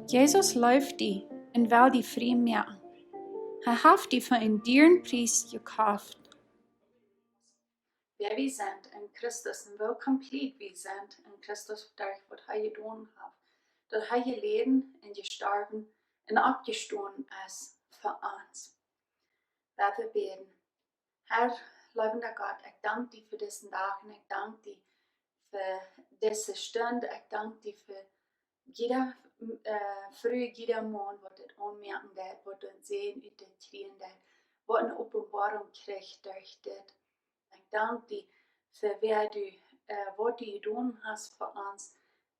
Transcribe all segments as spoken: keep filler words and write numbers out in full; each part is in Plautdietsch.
Jesus leeft die un well die frie moaken. Hee haft die fa een dieren Pries jekoft. Wäa wie sent en Christus un woo komplett wie sent en Christus derch waut hee jedonen haft, daut hee jeläden un jestorwen un oppjestonen es fa ons. Lot ons bäden. Herr, leewenda Gott, ekj dank die fa disen Dach un ekj dank die fa dise Stund. Ekj dank die fa jieda Fru, jieda Maun, waut dit aunmoakjen deit, waut dit seenen ut dit kjrieen deit, waut eene Openboarunk kjricht derch dit. Ekj dank die fa wäa du, waut du jedonen hast fa ons.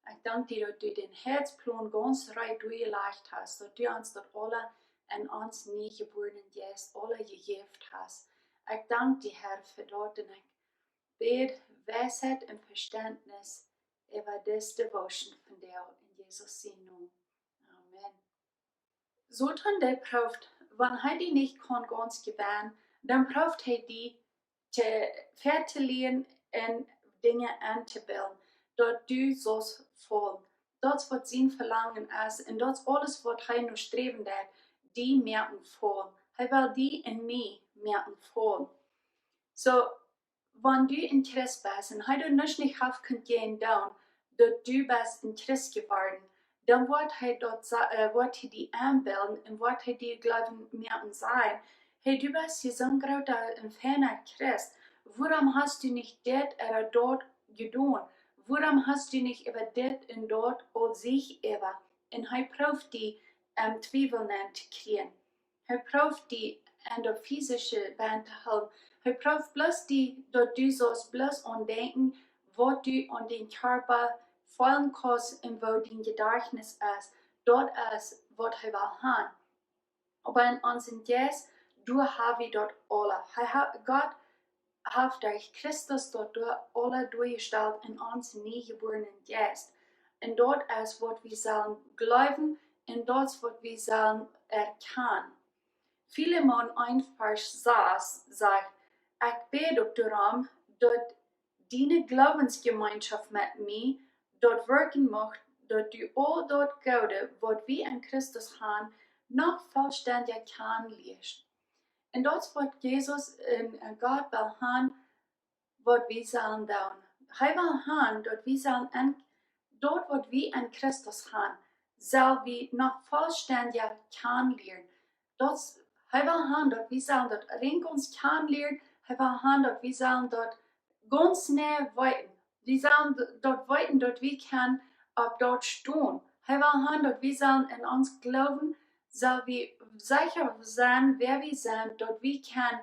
Ekj dank die, daut du dän Heilsplon gaunz rein doajelajcht hast, daut du ons daut aula en ons niejebuarnen Jeist aula jejäft hast. Ekj dank die, Herr, fa daut un ekj bäd Weisheit un Vestentnis äwa dise Devotion vondoag en Jesus sien Nomen. Amen. Soton, dee prooft, wan hee die nich kaun gaunz jewennen, dan prooft hee die to, väa to lieren un Dinja entobillen, daut du saust faulen. Daut es waut sien Velangen es un daut es aules waut hee no sträwen deit, die moaken faulen. Hee well die un mie moaken faulen. Soo, wan du een Christ best un hee doa nuscht nich haft kunt jäajen doonen, daut du best een Christ jeworden, dan woat hee daut, woat hee die enbillen un woat hee die jleewen moaken sajen: Hey, du best je soon groota un feina Christ. Wuarom hast du nich dit ooda daut jedonen? Wuarom hast du nich äwa dit un daut aul Sicht äwa? Un hee prooft die em Twiewel nenn to kjrieen. Hee prooft die en daut fisische Went to hoolen. Hee prooft bloos die, daut du saust bloos aun denkjen, waut du aun dän Kjarpa feelen kaust un woo dien Jedajchtnis es. Daut es waut hee well han. Oba en onsen Jeist, doa ha wie daut aula. Hee ha-, Gott haft derch Christus daut doa aula doajestalt en onsen niejebuarnen Jeist. Un daut es waut wie sellen jleewen un daut es waut wie sellen erkjanen. Filemon eent Varsch sas sajcht: Ekj bäd uk doarom, daut diene Gloowensjemeenschoft met mie daut wirkjen mucht, daut du aul daut Goode, waut wie en Christus han, noch vollstendja kjanen lieescht. Un daut es waut Jesus un, un Gott well han, waut wie sellen doonen. Hee well han, daut wie sellen en, daut waut wie en Christus han, sell wie noch vollstendja kjanen lieren. Daut es, hee well han, daut wie sellen daut rinj gaunz kjanen lieren. Hee well han, daut wie sellen daut gaunz nau weeten. Wie sellen d-, daut weeten, daut wie kjennen opp daut stonen. Hee well han, daut wie sellen en ons Gloowen, sell wie secha sennen, wäa wie sent, daut wie kjennen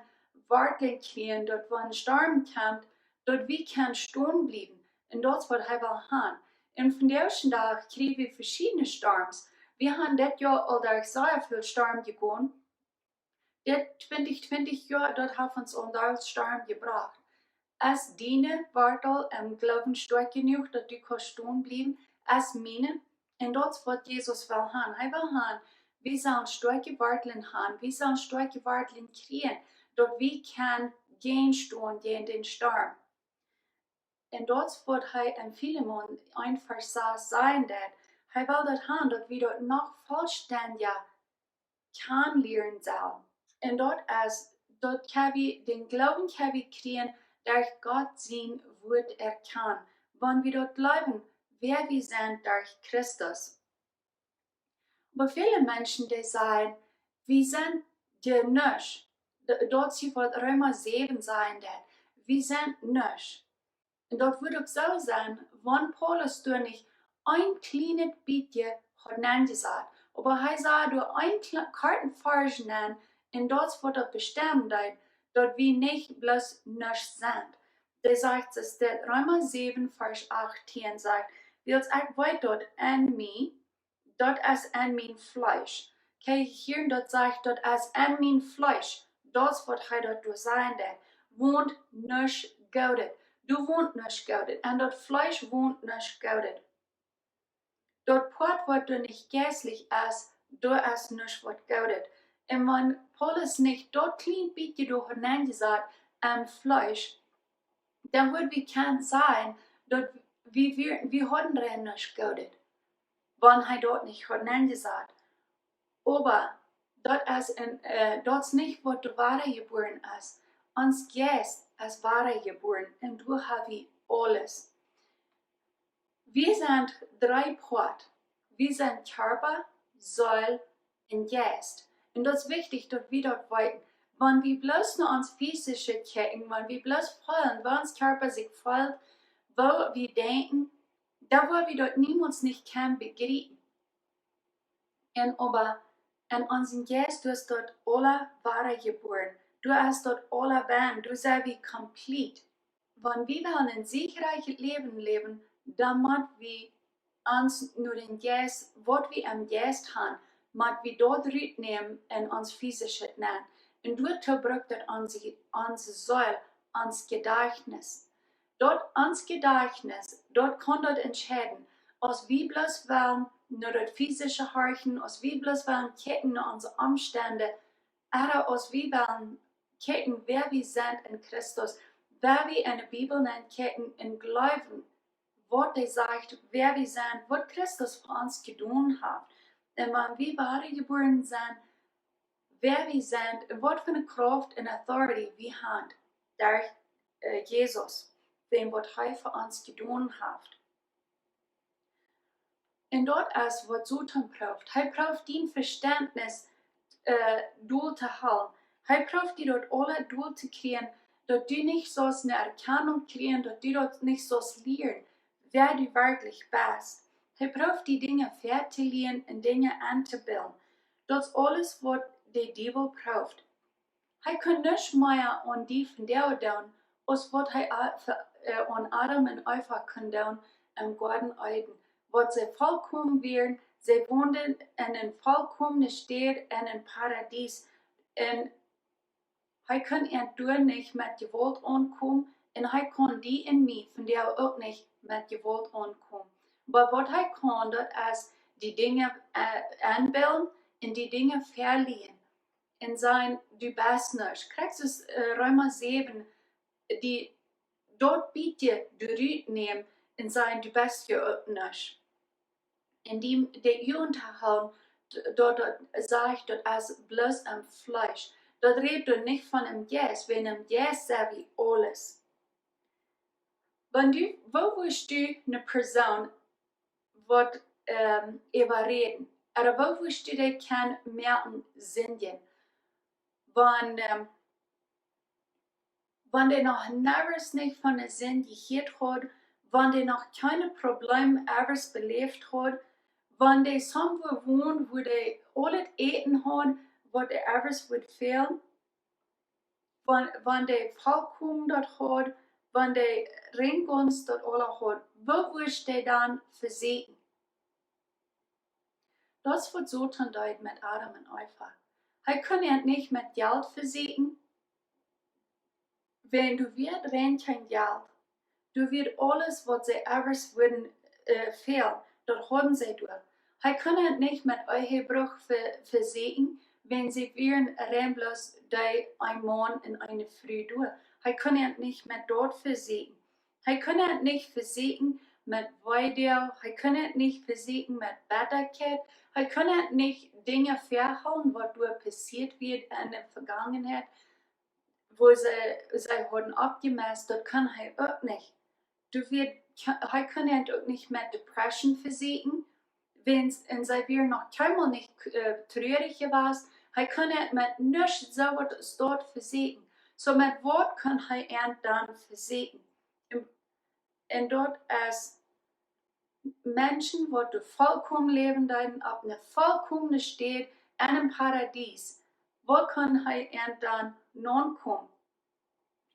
Wartlen kjrieen, daut wan een Storm kjemt, daut wie kjennen stonen bliewen. Un daut es waut hee well han. Un vondoag dän Dach kjrie wie veschiedne Storms. Wie han dit Joa aul derch sea väl Storm jegonen. Dit twintich twintich Joa, daut haft ons aul een Deel Storm jebrocht. Es diene Wartel em Gloowen stoakj jenuach, daut du kaust stonen bliewen? Es miene? Un daut es waut Jesus well han. Hee well han, wie sellen stoakje Wartlen han, wie sellen stoakje Wartlen kjrieen, daut wie kjennen jäajenstonen jäajen dän Storm. Un daut es waut hee en Filemon eent Varsch sas sajen deit. Hee well daut han, daut wie daut noch vollstendja kjanen lieren sellen. Un daut es, daut kjenn wie, dän Gloowen kjenn wie kjrieen derch Gott sien Wuat erkjanen. Wan wie daut jleewen, wäa wie sent derch Christus. Oba väle Menschen, dee sajen, wie sent je nuscht. D-, daut es waut Reema säwen sajen deit. Wie sent nuscht. Un daut wudd uk soo sennen, wan Paulus doa nich een kjlienet bät haud nenjesat. Oba hee säd doa een kle-, korten Varsch nenn, un daut es waut daut bestemmen deit, daut wie nich bloos nuscht sent. Dee sajcht, es daut Reema säwen, Varsch achtieen sajcht: Wiels ekj weet daut en mie, daut es en mien Fleesch. Kjikj hia, daut sajcht, daut es en mien Fleesch. Daut es waut hee daut doa sajen deit. Wont nuscht Goodet. Doa wont nuscht Goodet. En daut Fleesch wont nuscht Goodet. Daut Poat waut doa nich jeistlich es, doa es nuscht waut Goodet. Un wan Paulus nich daut kjlien bät doa haud nenjesat em Fleesch, dan wudd wie kjennen sajen, daut wie, wie, wie hauden rein nuscht Goodet. wan hee daut nich haud nenjesat. Oba daut es, en, äh, daut es nich waut de woare jebuaren es. Ons Jeist es woare jebuaren un doa ha wie aules. Wie sent dree Poat. Wie sent Kjarpa, Seel un Jeist. Un daut es wichtich daut wie daut weeten. Wan wie bloos no ons physische kjikjen, wan wie bloos feelen, woo ons Kjarpa sikj feelt, woo wie denkjen, dan woa wie daut niemols nich kjennen bejriepen. Un oba en onsen Jeist, doa es daut aula woare jebuaren. Doa es daut aula bennen, doa sent wie komplett. Wan wie wellen en siegreichet Läwen läwen, dan mott wie ons no dän Jeist, waut wie em Jeist han, mott wie daut rutnämen en ons physischet nenn. Un doatoo brukt daut onse, onse Seel, ons Jedajchtnis. Daut ons Jedajchtnis, daut kaun daut entscheiden, aus wie bloos wellen no daut physische horchen, aus wie bloos wellen kjikjen no onse Omstend, ooda aus wie wellen kjikjen, wäa wie sent en Christus, wäa wie en de Bibel nenkjikjen un jleewen, waut dee sajcht, wäa wie sent, waut Christus fa ons jedonen haft. Un wan wie woare jebuaren sent, wäa wie sent un waut fa eene Krauft un authority wie han derch, äh, Jesus, wäajen waut hee fa ons jedonen haft. Un daut es waut Soton prooft. Hee prooft dien Vestentnis, äh, dol to hoolen. Hee prooft die daut aula dol to kjrieen, daut du nich saust eene Erkjanunk kjrieen, daut du daut nich saust lieren, wäa du werkjlich best. Hee prooft die Dinja väatolieren un Dinja entobillen. Daut es aules waut de Diewel prooft. Hee kaun nuscht mea aun die vondoag doonen, aus waut hee a-, ve-, äh, aun Adam un Eva kunn doonen em Goaden Eden. Waut see volkomen wieren, see wonden en eene volkomne Staut, en een Paradies. Un hee kunn an doa nich met Jewault aunkomen, un hee kaun die un mie vondoag uk nich met Jewault aunkomen. Oba waut hee kaun, daut es die Dinja, äh, enbillen un die Dinja väalieren. Un sajen, du best nuscht. Krakjt soo aus, äh, Reema säwen, die daut bät doa rutnämen un sajen, du best je uk nuscht. Un die, de Uagen to hoolen, d-, daut, daut sajcht, daut es bloos em Fleesch. Daut rät doa nich von em Jeist, wiels em Jeist sent wie aules. Wan du, woo wurscht du eene Persoon waut, ähm, äwaräden? Ooda woo wurscht du dee kjennen moaken sindjen? Wan, ähm, wan dee noch never nich von de Sind jehieet haud, wan dee noch kjeene Probleme ever beläft haud, wan dee somewhere wond, wua dee aul daut Äten haud, waut dee ever wudd fälen, wan, wan dee volkomen daut haud, wan dee rein gaunz daut aula haud, woo wurscht dee dan vesieekjen? Daut es waut Soton deed met Adam un Eva. Hee kunn an nich met Jelt vesieekjen, wiels doa wia rein kjeen Jelt. Doa wia aules waut see ever wudden, äh, fälen, daut hauden see doa. Hee kunn an nich met Ehebruch ve-, vesieekjen, wiels see wieren rein bloos dee een Maun un eene Fru doa. Hee kunn an nich met daut vesieekjen. Hee kunn an nich vesieekjen met Weedoag, hee kunn an nich vesieekjen met Bettakjeit, hee kunn an nich Dinja väahoolen waut doa passieet wia en de Vegangenheit, wua see, see hauden aufjemast, daut kunn hee uk nich. Doa wia, hee kunn an uk nich met Depression vesieekjen, wiels, un see wia noch kjeenmol nich, äh, truarich jewast. Hee kunn an met nuscht soo waut aus daut vesieekjen. Soo met waut kunn hee an dan vesieekjen? Un, un daut es Menschen waut doa volkomen läwen deeden, opp eene volkomne Staut en een Paradies. Woo kunn hee an dan nokomen?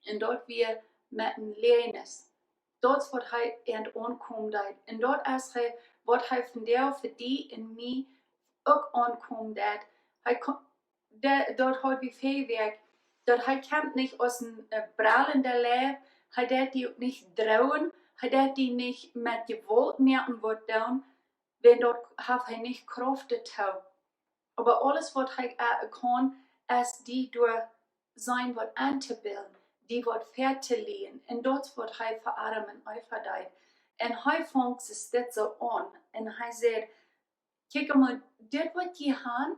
Un daut wia met een Läajes. Daut es waut hee an aunkomen deed. Un daut es hee, waut hee vondoag fa die un mie uk aunkomen deed. Hee ko-, de-, daut haud wie väl Wäakj, daut hee kjemt nich aus een, äh, brellenda Leew, hee deit die uk nich droagen, hee deit die nich met Jewault moaken waut doonen, wiels daut haft hee nich Krauft doatoo. Oba aules waut hee, äh, kaun, es die doa sennen waut entobillen, die waut väatolieren. Un daut es waut hee fa Adam un Eva deed. Un hee funk sikj dit soo aun. Un hee säd, Kjikj mol, dit waut jie han,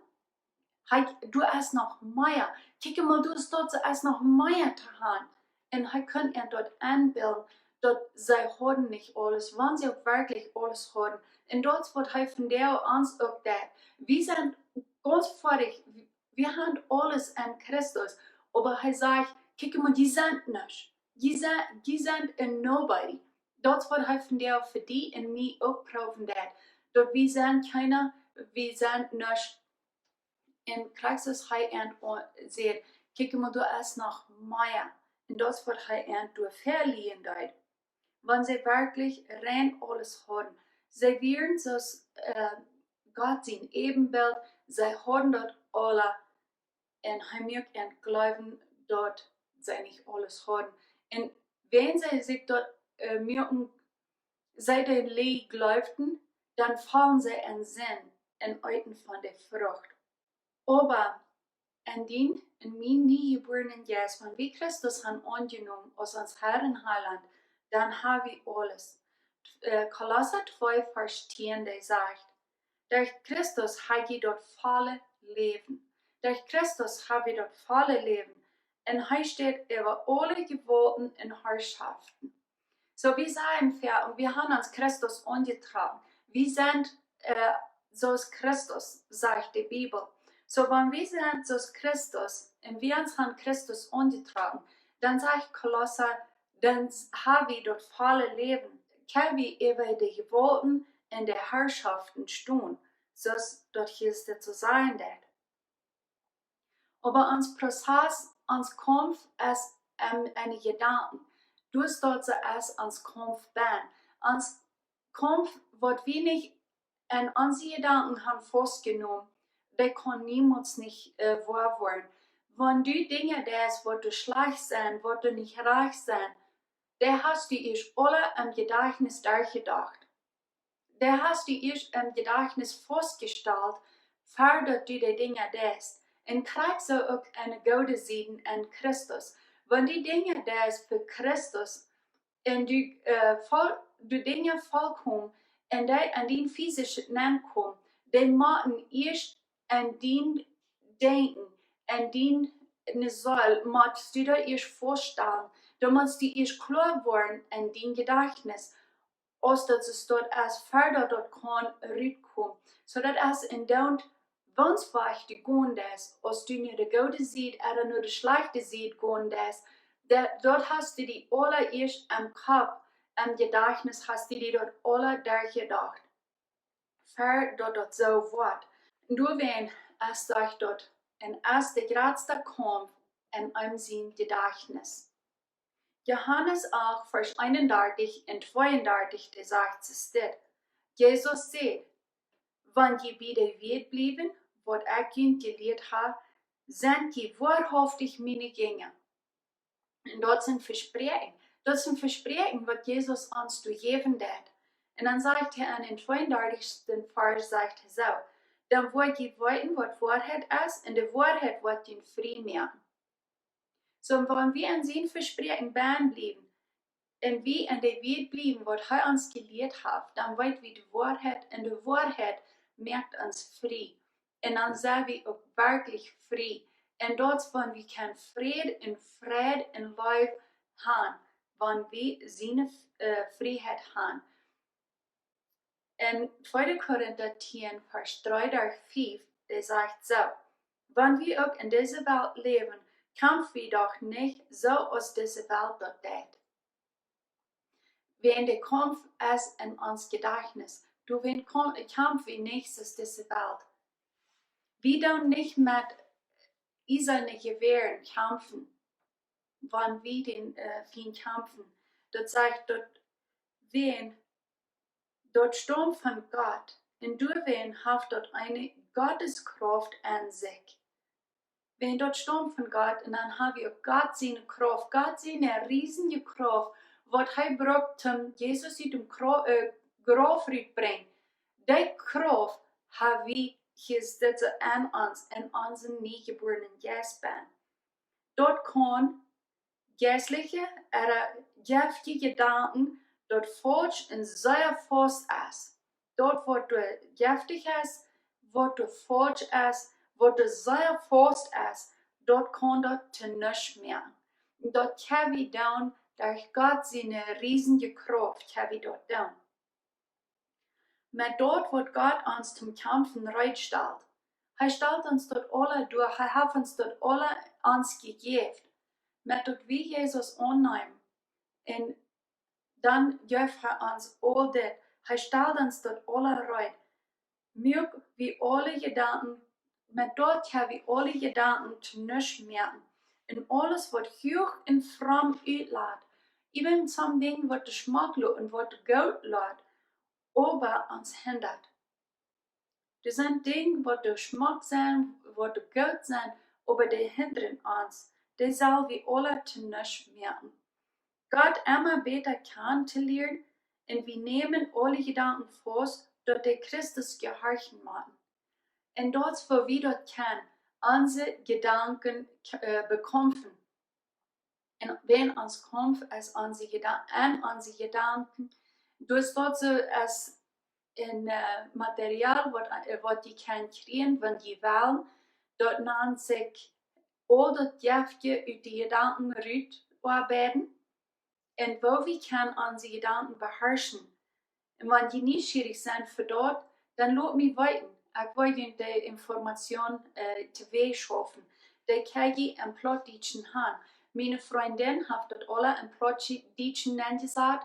hee, doa es noch mea. Kjikj mol, doa es, doa es noch mea to han. Un hee kunn an daut enbilden, daut see hauden nich aules, wan see uk werkjlich aules hauden. Un daut es waut hee vondoag ons uk deit. Wie sent gaunz foadich, wie han aules en Christus. Oba hee sajcht: "Kjikj mol, jie sent nuscht. Jie sent, jie sent een nobody." Daut es waut hee vondoag fa die un mie uk proowen deit. Daut wie sent kjeena, wie sent nuscht. Un Christus, hee an o-, sajcht: "Kjikj mol, doa es noch mea." Un daut es waut hee an doa väalieen deed. Wan see werkjlich rein aules hauden. See wieren soo aus, äh, Gott sien Äwenbilt, see hauden daut aula. Un hee muak an jleewen, daut see nich aules hauden. Un wan see sikj daut, äh, muaken, see de Läajen jleewden, dan foll see en Sind un eeten von de Frucht. Oba en dien un mien niejebuarnen Jeist, wan wie Christus han aunjenomen aus ons Herr un Heilaunt, dan ha wie aules. Äh, Kolossa twee Varsch tieen, dee sajcht: "Derch Christus ha jie daut volle Läwen." Derch Christus ha wie daut volle Läwen. Un hee steit äwa aule Jewaulten un Harschoften. Soo, wie sent ver-, un wie han ons Christus aunjetrocken. Wie sent, äh, soo aus Christus, sajcht de Bibel. Soo, wan wie sent soo aus Christus un wie ons han Christus aunjetrocken, dan sajcht Kolossa, dan s-, ha wie daut volle Läwen. Kjenn wie äwa de Jewaulten un de Harschoften stonen, soo aus daut hia daut soo sajen deit. Oba ons Prozess, ons Kaumf es, ähm, en de Jedanken. Doa es daut soo aus ons Kaumf bennen. Ons Kaumf, waut wie nich en onse Jedanken han faustjenomen, dee kaun niemols nich, äh, woa woaren. Wan du Dinja deist, waut doa schlajcht sent, waut doa nich rajcht sent, dee hast du ieescht aula em Jedajchtnis derchjedocht. Dee hast du ieescht em Jedajchtnis faustjestalt, ver daut du de Dinja deist. Un krakjt soo uk enne goode Sied en Christus. Wan du Dinja deist fa Christus, un du, äh, voll, du Dinja vollkomen, un dee en dien fisischet nenkomen, dee motten ieescht en dien Denkjen, en diene Seel, motst du daut ieescht väastalen, dan motst du ieescht kloa woaren en dien Jedajchtnis, aus daut es daut es, ver daut daut kaun rutkomen. Soo daut es en dän Wajch du gonen deist, aus du no de goode Sied, ooda no de schlajchte Sied gonen deist, daut, daut hast du die aula ieescht em Kopp, em Jedajchtnis hast du die daut aula derchjedocht, ver daut daut soo woat. Un doawäajen es daut, daut, un es de jratste Kaumf en eenem sien Jedajchtnis. Johanes acht, Varsch eenundartich un tweeundartich, dee sajcht soo dit. Jesus säd: "Wan jie bie de Wieed bliewen, waut ekj junt jelieet ha, sent jie woarhauftich miene Jinja." Un daut es een Vespräakjen. Daut es een Vespräakjen, waut Jesus ons doa jäwen deed. Un dan sajcht hee en dän tweeundartichsten Varsch, sajcht hee soo: "Dan woa jie weeten, waut Woarheit es, un de Woarheit woat junt frie moaken." Soo, wan wie en sien Vespräakjen bennen bliewen, un wie en de Wieed bliewen, waut hee ons jelieet haft, dan weet wie de Woarheit, un de Woarheit moakt ons frie. Un dan sent wie uk werkjlich frie. Un daut es, wan wie kjennen Fräd un Freid un Leew han, wan wie siene, äh, Frieheit han. En tweede Korinta tieen, Varsch dree bat fief, dee sajcht soo: "Wan wie uk en dise Welt läwen, kjamf wie doch nich soo aus dise Welt daut deit." Wäajen de Kaumf es en ons Jedajchtnis. Doawäajen kjamf wie nich soo aus dise Welt. Wie doonen nich met eeserne Jewäaren kjamfen, wan wie dän, äh, Fient kjamfen. Daut sajcht, daut wäajen daut staumt von Gott. Un doawäajen haft daut eene Gotteskrauft aun sikj. Wäajen daut staumt von Gott, un dan ha wie uk Gott siene Krauft, Gott siene riesje Krauft, waut hee brukt, om Jesus ut däm Kro-, äh, Grauf rutbrinjen. Dee Krauft ha wie hia soo en ons, en onsen niejebuarnen Jeist bennen. Daut kaun jeistliche ooda jeftje Jedanken, daut faulsch un sea faust es. daut waut doa jeftich es, waut doa faulsch es, waut doa sea faust es, daut kaun daut to nuscht moaken. Daut kjenn wie doonen, derch Gott siene riesje Krauft kjenn wie daut doonen. Met daut waut Gott ons toom Kjamfen reed stalt. Hee stalt ons daut aula doa, hee haft ons daut aula ons jejäft. Met daut wie Jesus aunneemen. Un dan jeft hee ons aul dit. Hee stalt ons daut aula reed. Muak wie aule Jedanken, met daut kjenn wie aule Jedanken to nuscht moaken. Un aules waut huach un fromm utlat, even soone Dinja waut de schmock loten, waut goot loten, oba ons hindat. Doa sent Dinja waut de schmock sent, waut de goot sent, oba dee hindren ons. Dee sell wie aula to nuscht moaken. Gott emma bäta kjanen to lieren, un wie nämen aule Jedanken faust, daut dee Christus jehorchen motten. Un daut es woo wie daut kjennen, onse Jedanken, äh, bekjamfen. Un wan ons Kaumf es onse Jedan-, aun onse Jedanken. Doa es daut soo aus een, äh, Material waut, äh, waut jie kjennen kjrieen, wan jie wellen. Daut nant sikj aul daut Jeftje ut de Jedanken rut oabeiden. Un woo wie kjennen onse Jedanken beharschen. Un wan jie nieschierich sent fa daut, dan lot mie weeten. Ekj woa junt de Information, äh, toowäaschaufen. Dee kjenn jie em Plautdietschen han. Miene Frindin haft daut aula em Plautdietschen nenjesat.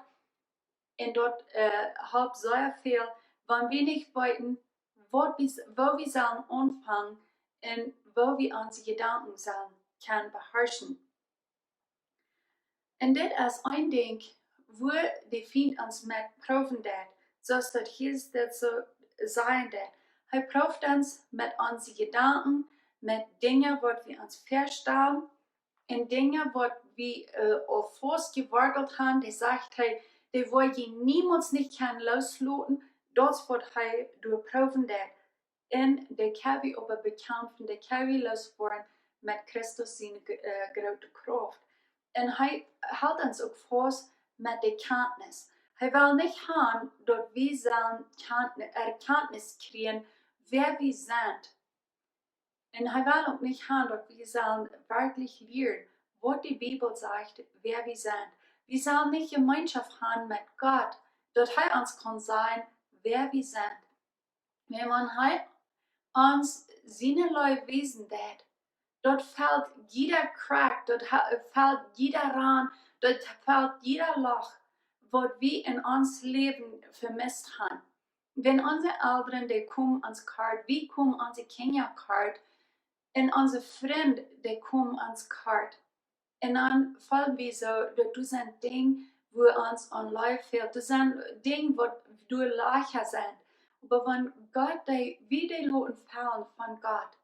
Un daut, äh, halpt sea väl, wan wie nich weeten, waut wie s-, woo wie sellen aunfangen un woo wie onse Jedanken sellen kjennen beharschen. Un dit es een Dinkj, woo de Fient ons met proowen deit, soo aus daut hia dit soo sajen deit. Hee prooft ons met onse Jedanken, met Dinja waut wie ons väastalen, un Dinja waut wie, äh, aul faust jewortelt han, dee sajcht hee, dee woa jie niemols nich kjennen loosloten, daut es waut hee doa proowen deit. Un dee kjenn wie oba bekjamfen, dee kjenn wie looswoaren met Christus siene, äh, groote Krauft. Un hee helt ons uk faust met de Kjantnis. Hee well nich han daut wie sellen Kjant-, Erkjantnis kjrieen, wäa wie sent. Un hee well uk nich han daut wie sellen werkjlich lieren, waut de Bibel sajcht, wäa wie sent. Wie sellen nich Jemeenschoft han met Gott, daut hee ons kaun sajen, wäa wie sent. Wan hee ons siene Leew wiesen deit, daut felt jieda Kjrakj, daut ha-, felt jieda Rand, daut felt jieda Loch, waut wie en ons Läwen vemest han. Wan onse Elren, dee komen ons kort, wie komen onse Kjinja kort, un onse Frind, dee komen ons kort. Un dan feelen wie soo, daut doa sent Dinja, wua ons aun Leew fält. Doa sent Dinja, waut doa Lajcha sent. Oba wan Gott dee, wie dee loten faulen von Gott.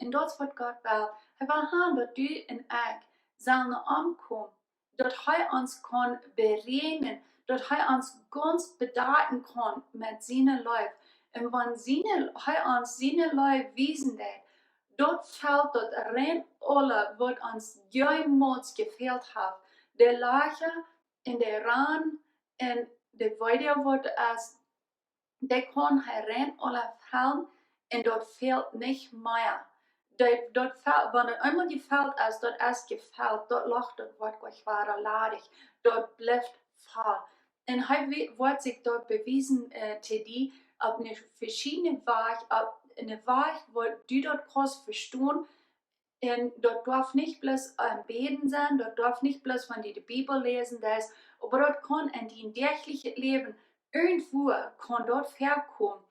Un daut es waut Gott well. Hee well han, daut du un ekj sellen omkomen. Daut hee ons kaun beräakjnen. Daut hee ons gaunz bedakjen kaun met siene Leew. Un wan siene, hee ons siene Leew wiesen deit, daut felt daut rein aule, waut ons jemols jefält haft. De Lajcha un de Rand un de Weedoag waut es, dee kaun hee rein aule fellen un daut fält nich mea. Dee, daut felt, wan et eemol jefelt es, daut es jefelt, daut Loch, daut woat nich wada ladich, daut blift voll. Un hee we-, woat sikj daut bewiesen, äh, to die opp eene veschiedne Wajch, opp eene Wajch, wua du daut kaust vestonen. Un daut darf nich bloos aum Bäden sennen, daut darf nich bloos, wan du de Bibel läsen deist, oba daut kaun en dien däachlichet Läwen, irjentwua kaun daut väakomen,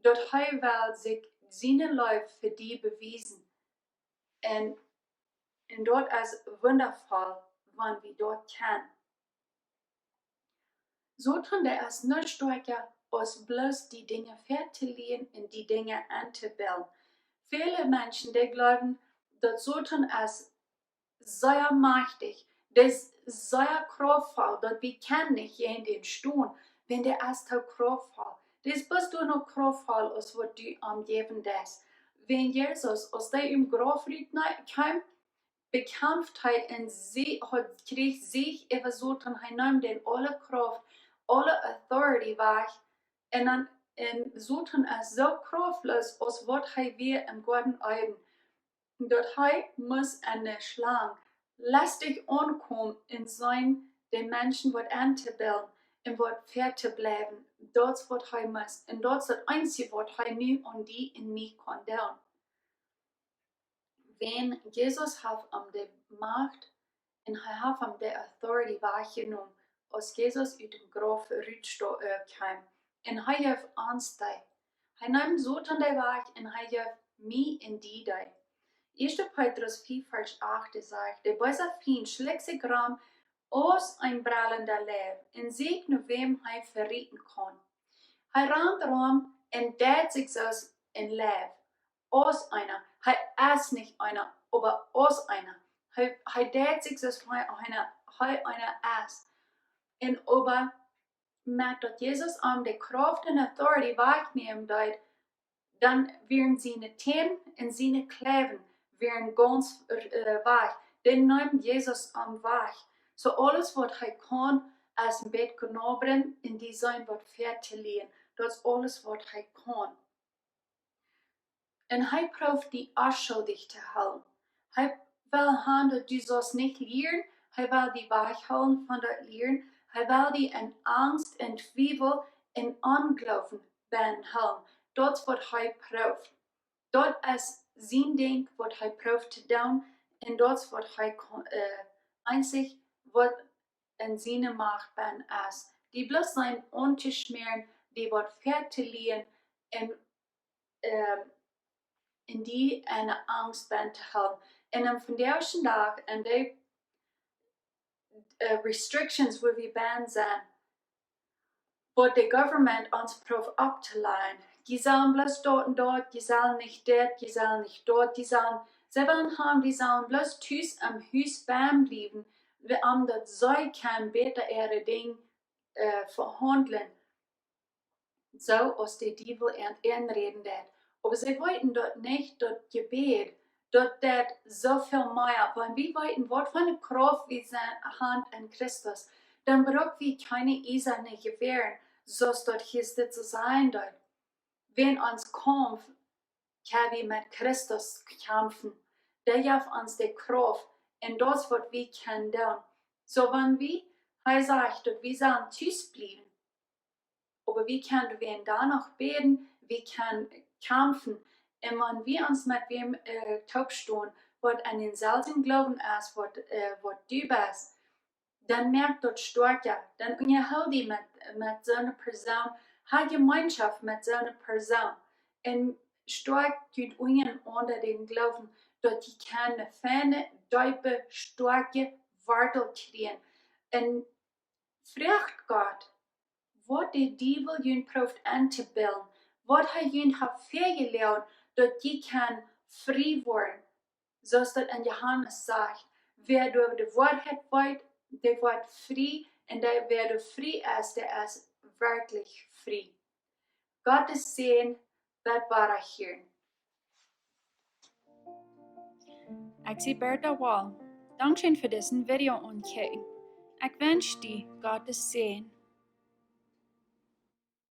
daut hee well sikj siene Leew fa die bewiesen. Un, un daut es wundavoll, wan wie daut kjennen. Soton, dee es nuscht stoakja aus bloos die Dinja väatolieren un die Dinja entobillen. Väle Menschen, dee jleewen, daut Soton es sea majchtich, dee es sea krauftvoll, daut wie kjennen nich jäajen dän stonen, wan dee es too krauftvoll. Dee es bloos doa noch krauftvoll aus waut du am jäwen deist. Wan Jesus, aus dee em Grauf rut ne-, kjeem, bekjamft hee un see-, haud, kjrieech Sieg äwa Soton, hee neem dän aule Krauft, aule authority wajch. Un dan, Un Soton es soo kraftlos aus waut hee wia em Goaden Eden, daut hee must enne Schlang lestich aunkomen un sennen, de Menschen waut auntobillen un waut väa to bliewen. Daut es waut hee must. Un daut es daut eensje waut hee nu aun die un mie kaun doonen. Wan Jesus haft am de Macht un hee haft am de authority wajchjenomen, aus Jesus ut dän Grauf rut sto-, äh, kjeem. Un hee jeef ons dee. Hee neem Soton dee wajch un hee jeef mie un die dee. Ieeschte Petrus vea Varsch acht, dee sajcht: De beese Fient schlikjt sikj rom aus een brellenda Leew un sieekjt no wäm hee vetieten kaun. Hee rant rom un deit sikj soo aus een Leew, aus eena. Hee es nich eena, oba aus eena. Hee, hee deit sikj soo aus hee eena, hee eena es. Un oba met daut Jesus am de Krauft un authority wajchnämen deed, dan wieren siene Tänen un siene Kjleeda wieren gaunz, äh, wajch. Dan neem Jesus am wajch. Soo aules waut hee kaun, es een bät knaubren un die seenen waut väa to lieen. Daut es aules waut hee kaun. Un hee prooft die onschuldich to hoolen. Hee well han daut du saust nich lieren. Hee well die wajchhoolen von daut lieren. Hee well die en Angst, en Twiewel, en Ongloowen bennen hoolen. Daut es waut hee prooft. Daut es sien Dinkj waut hee prooft to doonen. Un daut es waut hee kaun, äh, eensich waut en siene Macht bennen es. Die bloos seenen auntoschmäaren, die waut väa to lieen un, ähm, un die enne Angst bennen to hoolen. Un aum vondoagschen Dach, un de, äh, restrictions wua wie bennen sent, waut de government ons prooft opptolajen. Jie sellen bloos daut un daut, jie sellen nich dit, jie sellen nich daut, jie sellen, see wellen han, wie sellen bloos tus em Hus bennen bliewen, wi-, om daut see kjennen bäta äare Dinj, äh, vehaundlen. Soo aus de Diewel an enräden deed. Oba see weeten daut nich, daut Jebäd, daut deit soo väl mea. Wan wie weeten waut fa eene Krauft wie sent, han en Christus, dan bruck wie kjeene iesane Jewäaren, soo aus daut hia dit to sajen deit. Wan ons Kaumf, kjenn wie met Christus kjamfen. Dee jeft ons de Krauft un daut es waut wie kjennen doonen. Soo wan wie, hee sajcht daut wie sellen tus bliewen, oba wie kjennen wäajen doano bäden, wie kjennen kjamfen. Un wan wie ons met wäm, äh, toopstonen, waut aun dänselwjen Gloowen es, waut, äh, waut du best, dan moakt daut stoakja. Dan unjahoolt die met, met soone Persoon, ha Jemeenschoft met soone Persoon. Un stoakjt junt unjarenaunda dän Gloowen, daut jie kjennen eene feine, deepe, stoakje Wortel kjrieen. Un froagt Gott, waut de Diewel junt prooft entobillen, waut hee junt haft väajeloagen, daut jie kjennen frie woaren. Soo aus daut en Johanes sajcht: Wäa doa de Woarheit weet, dee woat frie, un dee, wäa doa frie es, dee es werkjlich frie. Gottes Säajen, bat wada hieren. Ekj sie Bertha Wall. Dankscheen fa disen Video aunkjikjen. Ekj wensch die Gottes Säajen.